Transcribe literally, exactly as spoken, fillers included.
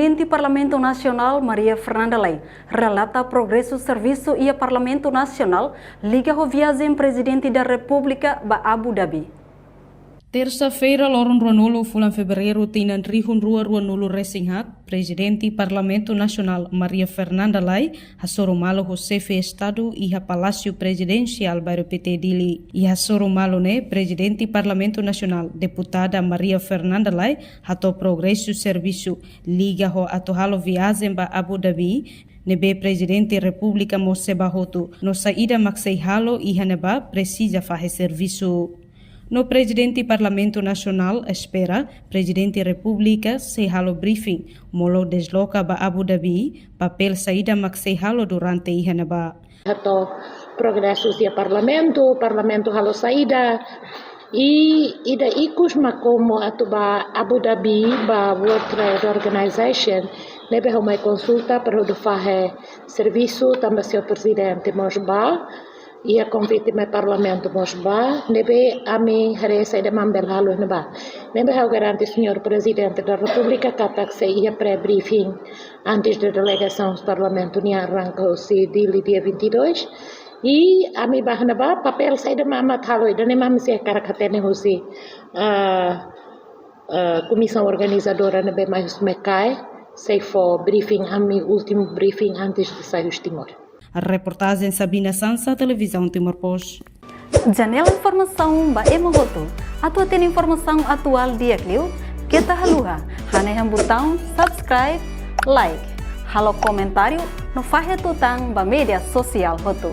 Prezidente Parlamentu Nasionál Maria Fernanda Lay relata progresu servisu iha Parlamentu Nasionál liga ho viajen Prezidente da Repúblika ba Abu Dhabi. Tersa-feira, loron ruanulu fulan Fevereiru tinan rihun rua ruanulu resin haat, Prezidente Parlamentu Nasionál Maria Fernanda Lay hasoru malu ho Xefe Estadu iha Palásiu Prezidensiál Bairru Pité Dili. Iha hasoru malu ne'e, Prezidente Parlamentu Nasionál Deputada Maria Fernanda Lay hato'o progresu servisu liga ho atu halo viajen ba Abu Dhabi, ne'ebé Prezidente Repúblika mós sei bá hotu, no saida mak sei halo iha ne'ebá presiza fahe servisu. No Prezidente Parlamentu Nasionál espera Prezidente Repúblika sei halo briefing molok desloka ba Abu Dhabi, papél saida mak sei halo durante iha ne'ebá. Hato'o progresu iha Parlamentu, Parlamentu halo saida, i ida ikus mak komu atu ba Abu Dhabi, ba World Trade Organization, ne'ebé ha'u mai konsulta para hodi fahe servisu, tanba señór Prezidente mós bá, iha konvite mai Parlamentu mós bá, ne'ebé ami haree saida mak ami bele halo iha ne'ebá. Ne'ebé ha'u garante señór Prezidente da Repúblika katak sei iha pre-briefing antes da delegasaun Parlamentu nian arranka husi Dili dia vinte e dois. I ami bá iha ne'ebá, papél saida mak ami atu halo, ida-ne'e mak ami sei hakarak hatene husi, ah, ah, komisaun organizadora ne'ebé mai husi Mekai, sei fó briefing ami, últimu briefing antes de sai husi Timor. Reportajen Sabina Sansa, Televizaun Timor Post. Janela informasaun ba ema hotu. Atu hatene informasaun atuál di'ak liu, keta haluha hanehan butaun subscribe, like, halo komentáriu no fahe tutan ba média sosiál hotu.